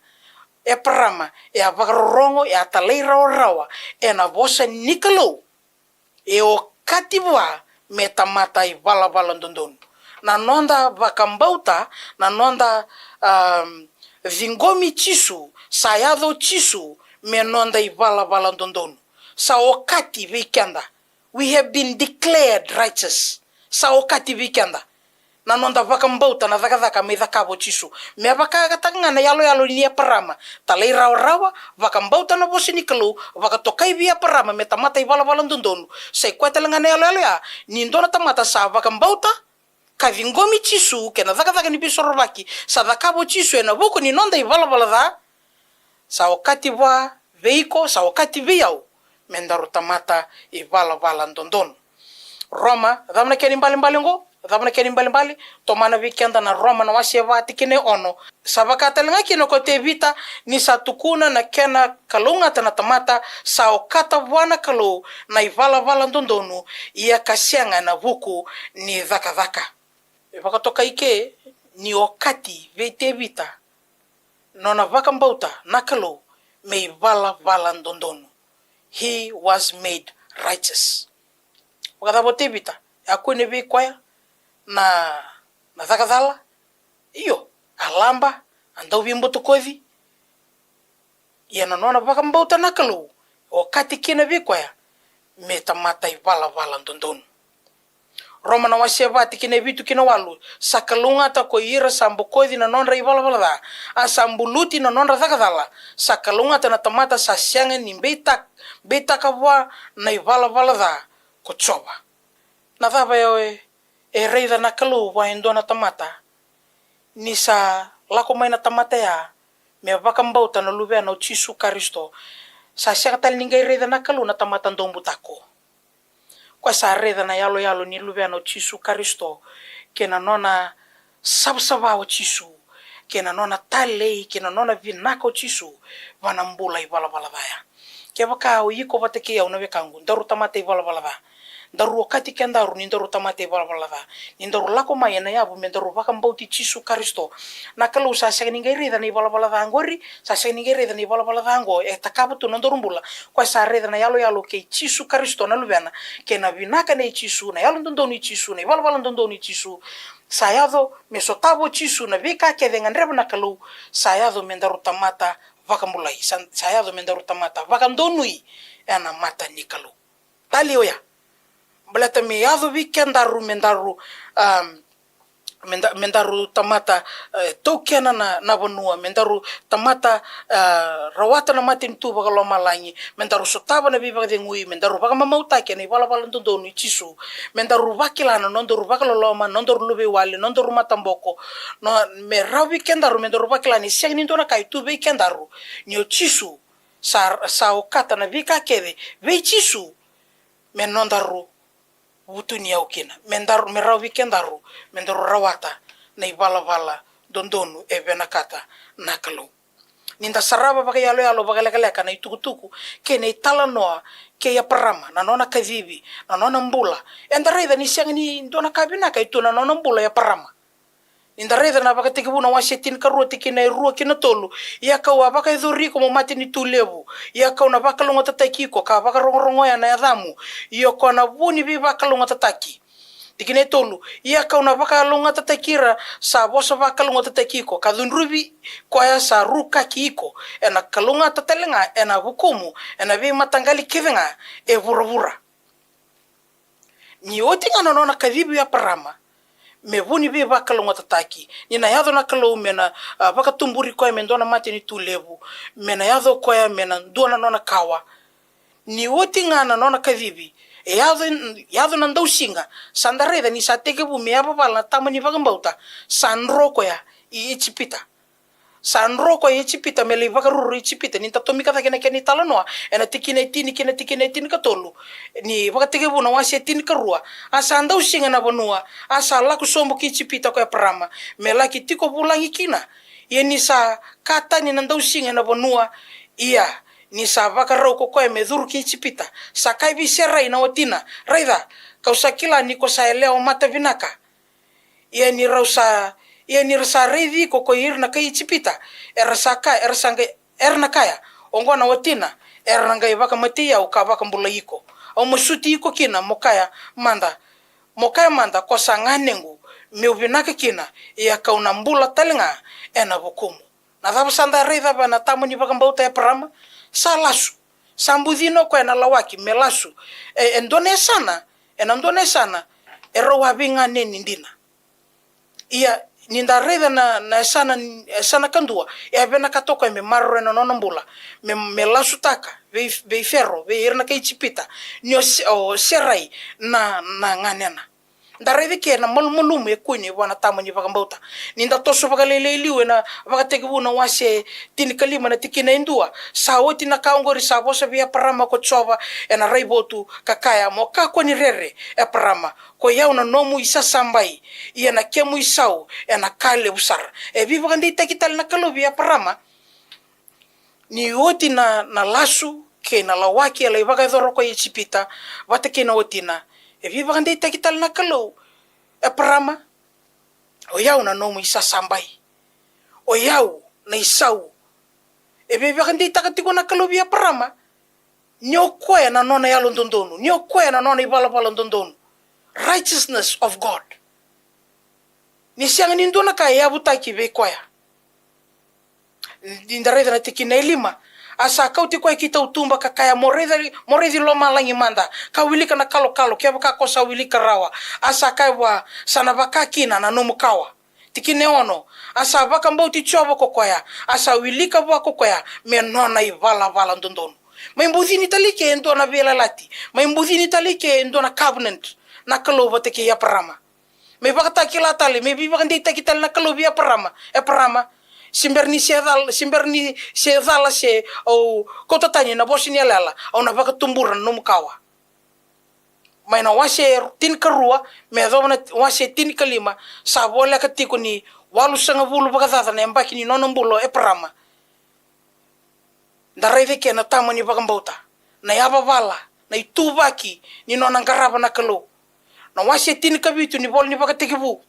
Eparama e a vakarorogo, e a talairawarawa ena vosa ni Kalou. E okati vua me tamata ivalavala dodonu. Na noda vakabauta, na noda, um, ciqomi Jisu, sa yaco Jisu me noda ivalavala dodonu. Sa okati vei keda. We have been declared righteous. Sa okati vei keda na noda vakabauta na cakacaka me cakava o Jisu. Me vakataka ga na yaloyalo ni Eparama, talairawarawa, vakabauta na vosa ni Kalou, vakatokai vei Eparama me tamata ivalavala dodonu. Sa i koya tale ga na yaloyalo ya, ni dua na tamata sa vakabauta ka ciqomi Jisu kei na cakacaka ni veisorovaki sa cakava o Jisu ena vuku ni noda ivalavala ca, sa okati vua, vei iko, sa okati vei au, me daru tamata ivalavala dodonu. Roma, cava na kena ibalebale oqo? Cava na kena ibalebale? Tomana vei keda na Roma na wase va tikina e ono. Sa vaka tale ga kina ko Tevita, ni sa tukuna na kena kalougata na tamata, sa okata vua na Kalou na ivalavala dodonu, ia ka sega ena vuku ni cakacaka. E vakatokai ke ni okati vei Tevita nona vakabauta na Kalou me ivalavala dodonu. He was made righteous. Vakacava o Tevita? E a kune vei koya na, na caka cala? Io, a laba, a dauveibutakoci. Ia na nona vakabauta na Kalou, okati kina vei koya me tamata ivalavala dodonu. Roma na wase va tikina e vitu ki na walu. Sa kalougata ko ira sa bokoci na nodra ivalavala ca, a sa buluti na nodra caka cala. Sa kalougata na tamata sa sega ni beita-, beitaka vua na ivalavala ca ko Jiova. Na cava e, e raica na Kalou vua e dua na tamata? Ni sa lako mai na tamata ya me vakabauta na Luvena o Jisu Karisito, sa sega tale ni qai raica na Kalou na tamata daubutako. Koya sa raica na yaloyalo ni Luvena o Jisu Karisito, kei na nona savasava o Jisu, kei na nona talei, kei na nona vinaka o Jisu, vua na bula ivalavala ca ya. Kevaka o iko vata kei au na wekaqu, daru tamata ivalavala ca. Daru okati kedaru ni daru tamata ivalavala ca. Ni daru lako mai ena yavu me daru vakabauti Jisu Karisito. Na Kalou sa sega ni qai raica na ivalavala ca oqori, sa sega ni qai raica na ivalavala ca oqo e cakava tu na nodaru bula. Koya sa raica na yaloyalo kei Jisu Karisito na Luvena, kei na vinaka nei Jisu, na yalododonu i Jisu, na ivalavala dodonu i Jisu. Sa yaco me sotava o Jisu na veika kece e gadreva na Kalou, sa yaco me daru tamata vakabulai, sa, sa yaco me daru tamata vakadonui ena mata ni Kalou. Tali oya. Baleta me yaco vei kedaru me daru, um, me da, me daru tamata, e, taukena na, na vanua, me daru tamata, e, rawata na matanitu vakalomalagi, me daru sotava na veivakacegui, me daru vakamamautaki ena ivalavala dodonu i Jisu, me daru vakila na nodaru vakaloloma, nodaru luveiwale, nodaru mataboko, no, me rawa vei kedaru me daru vakila ni sega ni dua na ka e tu vei kedaru, ni o Jisu sa, sa okata na veika kece vei Jisu me nodaru vutuniyau kina, me daru, me rawa vei kedaru me daru rawata na ivalavala dodonu e vinakata na Kalou. Ni da sarava vakayaloyalo vakalekaleka na itukutuku kei na italanoa kei Eparama, na nona kacivi, na nona bula, eda raica ni sega ni dua na ka vinaka e tu na nona bula o Eparama. Ni da raica na Vakatekivu na wase tinikarua, tikina e rua ki na tolu. Ia kau a vakayacori iko mo matanitu levu. Ia kau na vakalougatataki iko, ka vakarogorogoya na yacamu. Ia ko na vu ni veivakalougatataki. Tikina e tolu. Ia kau na vakalougatataki ira sa vosa vakalougatataki iko, ka cudruvi koya sa rukaki iko. Ena kalougata tale ga ena vukumu ena veimataqali kece ga e vuravura. Ni oti ga na nona kacivi o Eparama me vu ni veivakalougatataki, ni na yaco na Kalou me na, a, vakatuburi koya me dua na matanitu levu, me na yaco koya me na dua na nona kawa. Ni oti ga na nona kacivi, e yaco, yaco na dausiga, sa da raica ni sa tekivu me yavavala na tama ni vakabauta, sa dro koya i Ijipita. Sa dro koya i Ijipita me lai vakaruru i Ijipita. Ni da tomika cake na kena italanoa ena tikina e tini ki na tikina e tinikatolu ni Vakatekivu na wase e tinikarua. A sa dausiga na vanua, a sa lako sobu ki Ijipita ko Eparama me laki tiko vulagi kina. Ia ni sa ka tani na dausiga ena vanua, ia ni sa vakarau ko koya me curu ki Ijipita, sa kaya vei Serai na watina, raica, kau sa kila ni ko sa yalewa mata vinaka. Ia ni rau sa, ia ni ra sa raici iko ko ira na kai Ijipita, era sa ka, era sa qai, era na kaya, oqo na watina, era na qai vakamatei au ka vakabulai iko. Au masuti iko kina mo kaya mada, mo kaya mada ko sa ganequ, meu vinaka kina, ia kau na bula tale ga ena vukumu. Na cava sa da raica vua na tama ni vakabauta Eparama? Sa lasu. Sa bucina o koya na lawaki me lasu. E, e dua na yasana, ena dua na yasana e rau a veiganeni dina. Ia ni da raica na, na yasana, yasana kadua, e a vinakata o koya me maroroya na nona bula, me, me lasutaka vei, vei Fero, vei ira na kai Ijipita, ni o Se-, o Serai na, na ganena. Da raica eke na malumalumu e kune vua na tama ni vakabauta. Ni da toso vakalailai liu ena Vakatekivu na wase tinikalima na tikina e dua. Sa oti na ka oqori sa vosa vei Eparama ko Jiova ena raivotu ka kaya, mo kakua ni rere, Eparama, koi au na nomu isasabai, ia na kemu isau ena ka levu sara. E veivakadeitaki tale na Kalou vei Eparama. Ni oti na, na lasu kei na lawaki e lai vakayacora o koya i Ijipita vata kei na watina, e veivakadeitaki tale na Kalou, Eparama, o yau na nomu isasabai, o yau na isau. E veivakadeitaka tiko na Kalou vei Eparama ni o koya na nona yalododonu, ni o koya na nona ivalavala dodonu. Righteousness of God. Ni sega ni dua na ka e yavutaki vei koya. Ni da raica na tikina e lima. A sa kauti koya ki tautuba ka kaya, mo raici, mo raici lomalagi mada, ka wilika na kalokalo, kevaka ko sa wilika rawa. A sa kaya vua, sa na vaka kina na nomu kawa. Tikina e ono. A sa vakabauti Jiova ko koya, a sa wilika vua ko koya me nona ivalavala dodonu. Mai bucini tale ike e dua na veiyalayalati. Mai bucini tale ike e dua na covenant na Kalou vata kei Eparama. Me vakatakila tale, me veivakadeitaki tale na Kalou vei Eparama. Eparama, se bera ni se cala, se bera ni se cala se au kauta tani na vosa ni yalayala, au na vakatubura na nomu kawa. Mai na wase tinikarua me yacova na wase tinikalima, sa voleka tiko ni walusagavulu vakacaca na yabaki ni nona bula o Eparama. Da raica eke na tama ni vakabauta, na yavavala na ituvaki ni nona qarava na Kalou. Na wase e tinikavitu ni vola ni Vakatekivu,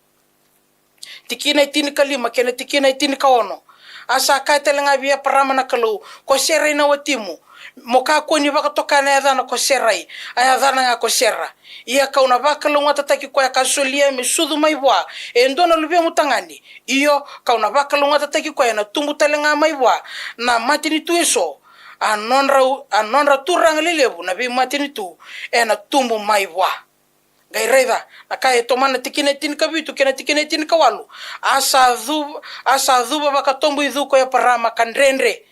tikina e tinikalima kei na tikina e tinikaono. A sa kaya tale ga vei Eparama na Kalou, ko Serai na watimu, mo kakua ni vakatoka na yacana ko Serai, a yacana ga ko Sera. Ia kau na vakalougatataki koya ka solia me sucu mai vua e dua na luvemu tagane. Io, kau na vakalougatataki koya ena tubu tale ga mai vua na matanitu eso, a nodra, a nodra turaga lelevu na veimatanitu ena tubu mai vua. Qai raica na ka e tomana tikina e tinikavitu kei na tikina e tinikawalu. A sa cuva, a sa cuva vakatoboicu ko Eparama ka dredre.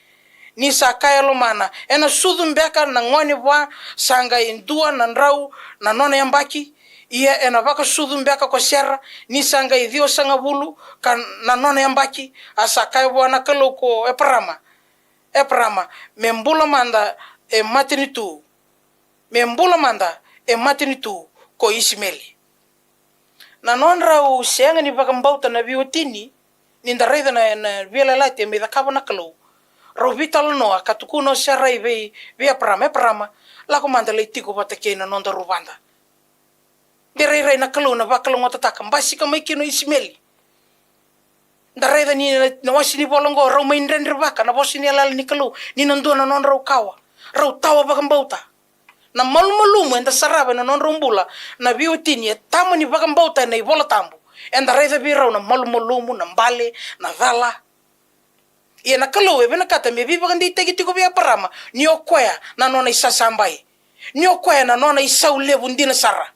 Ni sa kaya e lomana, ena sucu beka na gone vua sa qai dua na drau na nona yabaki? Ia ena vakasucu beka ko Sera ni sa qai ciwasagavulu ka na nona yabaki? A sa kaya vua na Kalou ko Eparama, Eparama, me bula mada e matanitu, me bula mada e matanitu ko Isimeli. Na nodrau sega ni vakabauta na veiwatini, ni da raica na, na veiyalayalati e mai cakava na Kalou. Rau veitalanoa ka tukuna o Serai vei, vei Eparama, Eparama, lako mada lai tiko vata kei na nodaru vada. De rairai na Kalou na vakalougatataka, basika mai kina o Isimeli. Da raica ni na, na wase ni vola oqo, rau mai dredrevaka na vosa ni yalayala ni Kalou ni na dua na nodrau kawa. Rau tawa vakabauta. Na malumalumu eda sarava ena nodrau bula na veiwatini e tama ni vakabauta ena iVola Tabu. Eda raica vei rau na malumalumu, na bale, na cala. Ia na Kalou e vinakata me veivakadeitaki tiko vei Eparama ni o koya na nona isasabai, ni o koya na nona isau levu dina sara.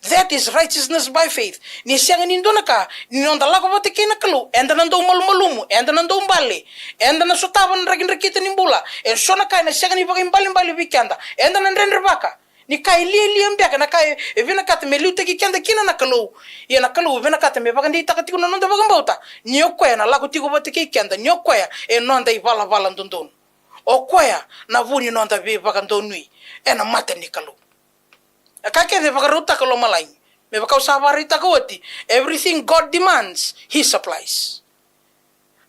That is righteousness by faith. Ni sega ni dua na ka, ni noda lako vata kei na Kalou, eda na dau malumalumu, eda na dau bale, eda na sotava na drakidrakita ni bula. E so na ka ena sega ni vakaibalebale vei keda, eda na dredrevaka. Ni ka e lialia beka na ka e, e vinakata me liutaki keda kina na Kalou. Ia na Kalou e vinakata me vakadeitaka tiko na noda vakabauta ni o koya na lako tiko vata kei keda, ni o koya e noda ivalavala dodonu. O koya na vu ni noda veivakadonui ena mata ni Kalou. E ka kece e vakarautaka lomalagi. Me vaka au sa vakaraitaka oti, everything God demands, He supplies.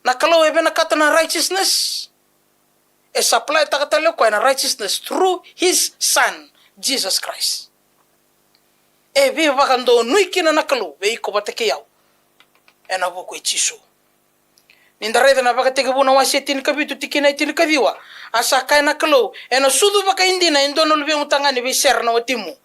Na Kalou e vinakata na righteousness, e supplytaka tale o koya na righteousness through His Son, Jesus Christ. E veivakadonui kina na Kalou vei iko vata kei au ena vuku i Jisu. Ni da raica na Vakatekivu na wase e tinikavitu tikina e tinikaciwa. A sa kaya na Kalou, ena sucu vakaidina e dua na luvemu tagane vei Sera na watimu.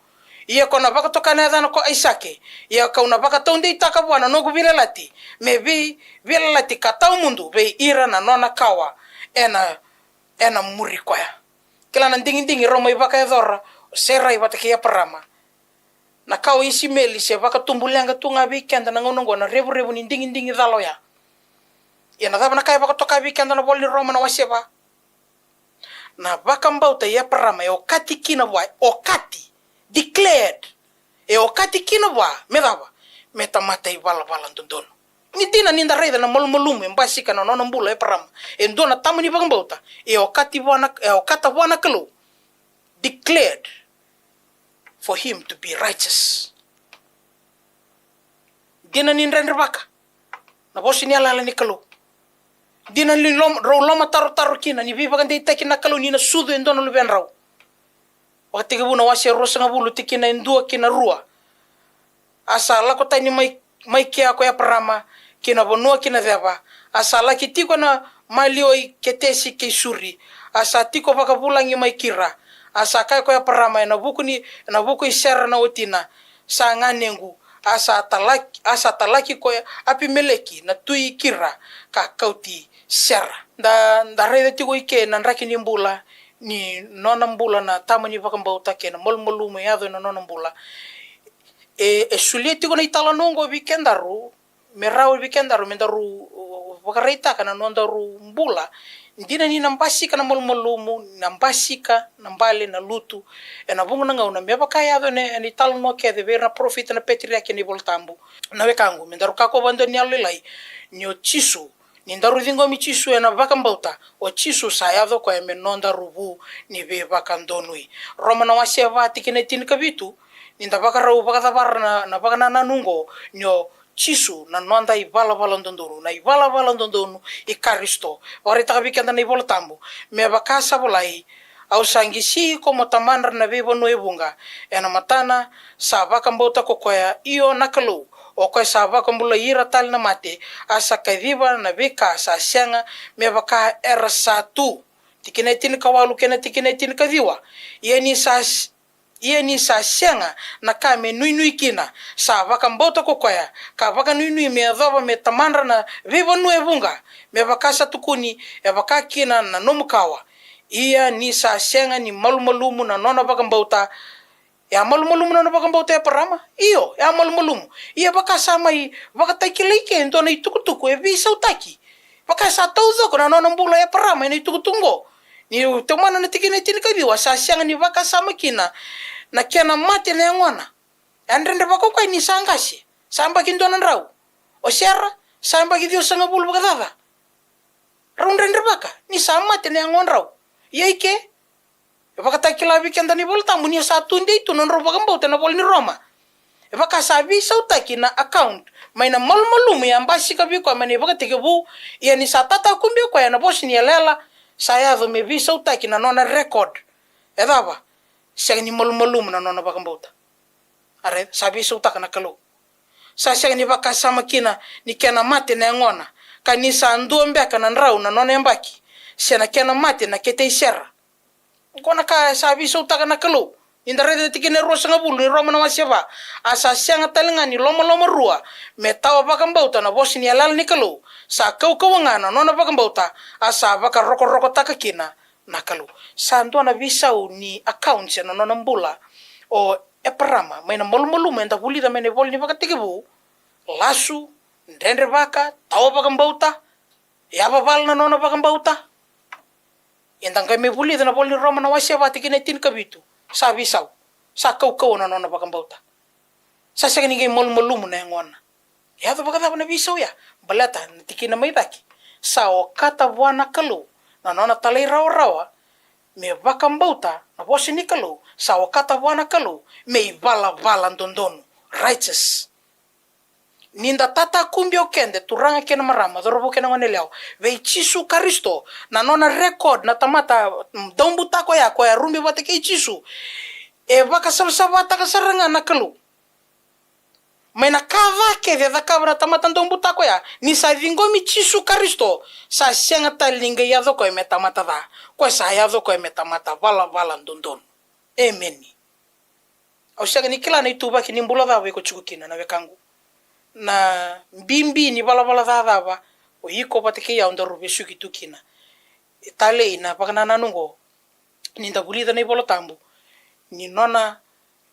Ia ko na vakatoka na yacana ko Aisake. Ia kau na vakataudeitaka vua na noqu veiyalayalati me vei, veiyalayalati ka tawamudu vei ira na nona kawa ena, ena muri koya. Kila na digidigi rau mai vakayacora o Serai vata kei Eparama. Na ka o Isimeli se vakatubu leqa tu ga vei keda na gauna oqo, na revurevu ni digidigi cala oya. Ia na cava na ka e vakatoka vei keda na vola ni Roma na wase va? Na vakabauta i Eparama e okati kina vua, okati, declared, e okati kina vua me cava? Me tamata ivalavala dodonu. Ni dina ni da raica na malumalumu e basika na nona bula o Eparama, e dua na tama ni vakabauta, e okati vua na, e okata vua na Kalou, declared for him to be righteous. Dina ni dredrevaka na vosa ni yalayala ni Kalou. Dina ni lom-, rau lomatarotaro kina ni veivakadeitaki na Kalou ni na sucu e dua na luvedrau. Vakatekivu na wase e ruasagavulu tikina e dua ki na rua. A sa lako tani mai, mai kea ko Eparama ki na vanua ki na ceva. A sa laki tiko ena maliwa i Ketesi kei Suri. A sa tiko vakavulagi mai Kira. A sa kaya ko Eparama ena vuku ni, ena vuku i Sera na watina, sa ganequ. A sa talaki, a sa talaki ko Apimeleki na tui Kira ka kauti Sera. Da, da raica tiko i ke na draki ni bula ni nona bula na tama ni vakabauta kei na malumalumu e yaco ena nona bula. E, e solia tiko na italanoa oqo vei kedaru, me rawa vei kedaru me daru, uh, vakaraitaka na nodaru bula. Dina ni na basika na malumalumu, na basika na bale, na lutu. Ena vuqa na gauna me vaka e yaco ena, ena italanoa kece vei ira na parofita, na peteriaki ena iVola Tabu. Na wekaqu, me daru kakua vakadua ni yalolailai ni o Jisu, ni daru ciqomi Jisu ena vakabauta, o Jisu sa yaco koya me nodaru vu ni veivakadonui. Roma na wase va tikina e tinikavitu, ni da vakarau vakacavara na, na vakanananu oqo, ni o Jisu na noda ivalavala dodonu, na ivalavala dodonu i Karisito. Vakaraitaka vei keda na iVola Tabu, me vaka sa volai, Au sa qisi iko mo tamadra na veivanua e vuqa. Ena matana sa vakabauta ko koya, io na Kalou, o koya sa vakabulai ira tale na mate, a sa kaciva na veika sa sega me vaka era sa tu. Tikina e tinikawalu kei na tikina e tinikaciwa. Ia ni sa s-, ia ni sa sega na ka me nuinui kina, sa vakabauta ko koya, ka vakanuinui me yacova me tamadra na veivanua e vuqa, me vaka sa tukuni, e vaka kina na nomu kawa. Ia ni sa sega ni malumalumu na nona vakabauta. E a malumalumu na nona vakabauta o Eparama? Io, e a malumalumu. Ia vaka sa mai vakatakilai ke e dua na itukutuku e veisautaki. Vaka sa taucoko na nona bula o Eparama ena itukutuku qo. Niu tomana na tikina e tinikaciwa, sa sega ni vakasama kina na kena mate na yagona. E a dredrevaka o koya ni sa qase, sa yabaki dua na drau. O Sera, sa yabaki ciwasagavulu vakacaca. Rau dredrevaka ni sa mate na yagodrau. Ia i ke, e vakatakila vei keda na iVola Tabu ni a sa tudei tu na nodrau vakabauta ena vola ni Roma. E vaka sa veisautaki na account mai na malumalumu e a basika vei koya mai na ivakatekivu. Ia ni sa tatakube o koya ena vosa ni yalayala, sa yaco me veisautaki na nona record. E cava? Sega ni malumalumu na nona vakabauta. A raica, sa veisautaka na Kalou. Sa sega ni vakasama kina ni kena mate na yagona, ka ni sa dua beka na drau na nona yabaki, se na kena mate na kete i Sera. Qo na ka sa veisautaka na Kalou. Ni da raica na tikina e ruasagavulu ni Roma na wase va. A sa sega tale ga ni lomalomarua me tawa vakabauta na vosa ni yalayala ni Kalou. Sa kaukauwa ga na nona vakabauta, a sa vakarokorokotaka kina na Kalou. Sa dua na veisau ni accounts ena nona bula o Eparama mai na malumalumu eda vulica mai na ivola ni Vakatekivu. Lasu, dredrevaka, tawa vakabauta, yavavala na nona vakabauta. Eda qai mai vulica na vola ni Roma na wase va tikina e tinikavitu. Sa veisau. Sa kaukauwa na nona vakabauta. Sa sega ni qai malumalumu na yagona. E yaco vakacava na veisau ya? Baleta na tikina mai cake, sa okata vua na Kalou na nona talairawarawa me vakabauta na vosa ni Kalou, sa okata vua na Kalou me ivalavala dodonu, righteous. Ni da tatakube o keda, turaga kei na marama, cauravou kei na goneyalewa, vei Jisu Karisito, na nona record na tamata, mm, daubutako ya, koya e rube vata kei Jisu, e vakasavasavataka sara ga na Kalou. Mai na ka ca kece e cakava na tamata daubutako ya, ni sa ciqomi Jisu Karisito, sa sega tale ni qai yaco koya me tamata ca. Koya sa yaco koya me tamata valavala dodonu. Emeni. Au sega ni kila na ituvaki ni bula cava iko tiko kina, na wekaqu. Na bibi ni valavala ca cava o iko vata kei au daru vesuki tu kina. E talei na vakanananu oqo, ni da vulica na iVola Tabu, ni nona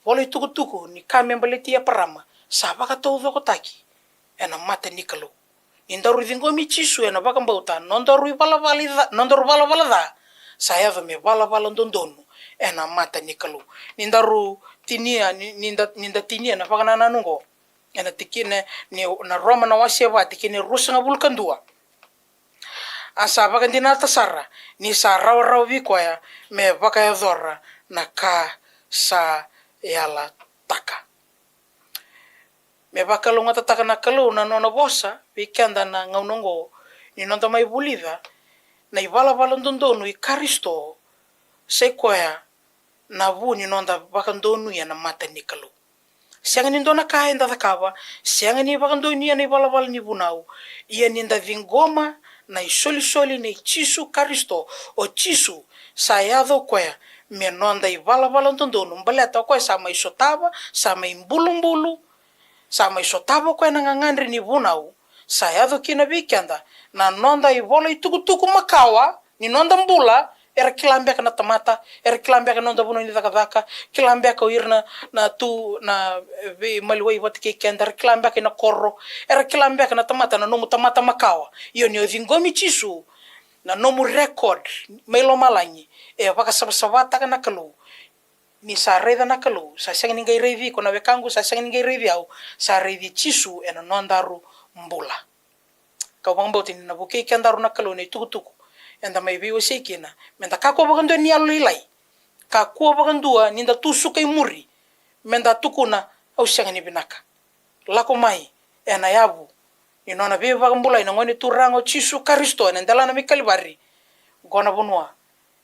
vola itukutuku ni ka me baleti Eparama sa vakataucokotaki ena mata ni Kalou. Ni daru ciqomi Jisu ena vakabauta, nodaru ivalavala ca, nodaru valavala ca sa yaco me valavala dodonu ena mata ni Kalou. Ni daru tinia, ni, ni da, ni da tinia na vakanananu oqo ena tikina ni, na Roma na wase va, tikina e ruasagavulu ka dua. A sa vakadinata sara ni sa rawarawa vei koya me vakayacora na ka sa yalataka. Me vakalougatataka na Kalou na nona vosa vei keda na gauna oqo, ni noda mai vulica na ivalavala dodonu i Karisito, sa i koya na vu ni noda vakadonuya na mata ni Kalou. Sega ni dua na ka eda cakava, sega ni vakadonuya na ivalavala ni vunau. Ia ni da ciqoma na isolisoli nei Jisu Karisito, o Jisu sa yaco o koya me noda ivalavala dodonu, baleta o koya sa mai sotava, sa mai bulubulu, sa mai sotava o koya na gagadre ni vunau, sa yaco kina vei keda na noda ivola itukutuku makawa ni noda bula. Era kila beka na tamata, era kila beka na noda vanua ni cakacaka, kila beka o ira na, na tu, na, e, veimaliwai vata kei keda, era kila beka ina koro, era kila beka na tamata, na nomu tamata makawa. Io, ni o ciqomi Jisu, na nomu record mai lomalagi e vakasavasavataka na Kalou. Ni sa raica na Kalou, sa sega ni qai raici iko na wekaqu, sa sega ni qai raici au, sa raici Jisu ena nodaru bula. Kau vakabauta ni na vukei kedaru na Kalou ena itukutuku eda mai veiwasei kina, meda kakua vakadua ni yalolailai, kakua vakadua ni da tu suka i muri, meda tukuna, au sega ni vinaka. Lako mai ena yavu ni nona veivakabulai na Gone Turaga o Jisu Karisito ena delana mai Kalivari. Qo na vanua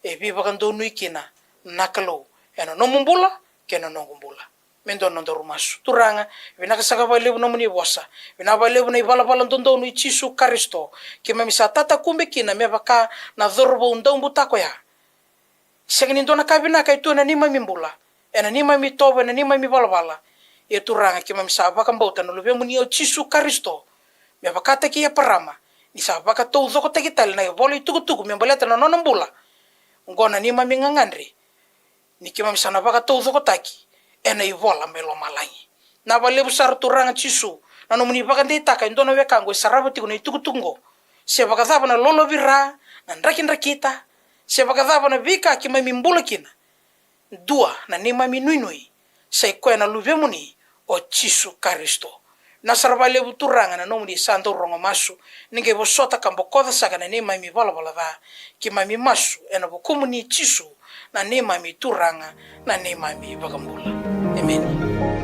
e veivakadonui kina na Kalou ena nomu bula kei na noqu bula. Me dua na nodaru masu. Turaga, vinaka saka vakalevu nomuni vosa. Vinaka vakalevu na ivalavala dodonu i Jisu Karisito. Keimami sa tatakube kina me vaka na cauravou daubutako ya. Sega ni dua na ka vinaka e tu ena neimami bula, ena neimami itovo, ena neimami valavala. Ia Turaga, keimami sa vakabauta na Luvemuni o Jisu Karisito, me vakataki Eparama, ni sa vakataucokotaki tale na ivola itukutuku me baleta na nona bula. Oqo na neimami gagadre, ni keimami sa na vakataucokotaki ena ivola mai lomalagi. Vinaka vakalevu sara Turaga Jisu, na nomuni vakadeitaka e dua na wekaqu e sarava tiko na itukutuku oqo. Se vakacava na lolovira, na drakidrakita, se vakacava na veika keimami bula kina, dua na neimami nuinui, sa i koya na Luvemuni o Jisu Karisito. Vinaka sara vakalevu Turaga na nomuni sa dau rogo masu, ni qai vosota ka bokoca saka na neimami valavala ca. Keimami masu ena vukumuni Jisu, na neimami Turaga, na neimami iVakabula. Emeni.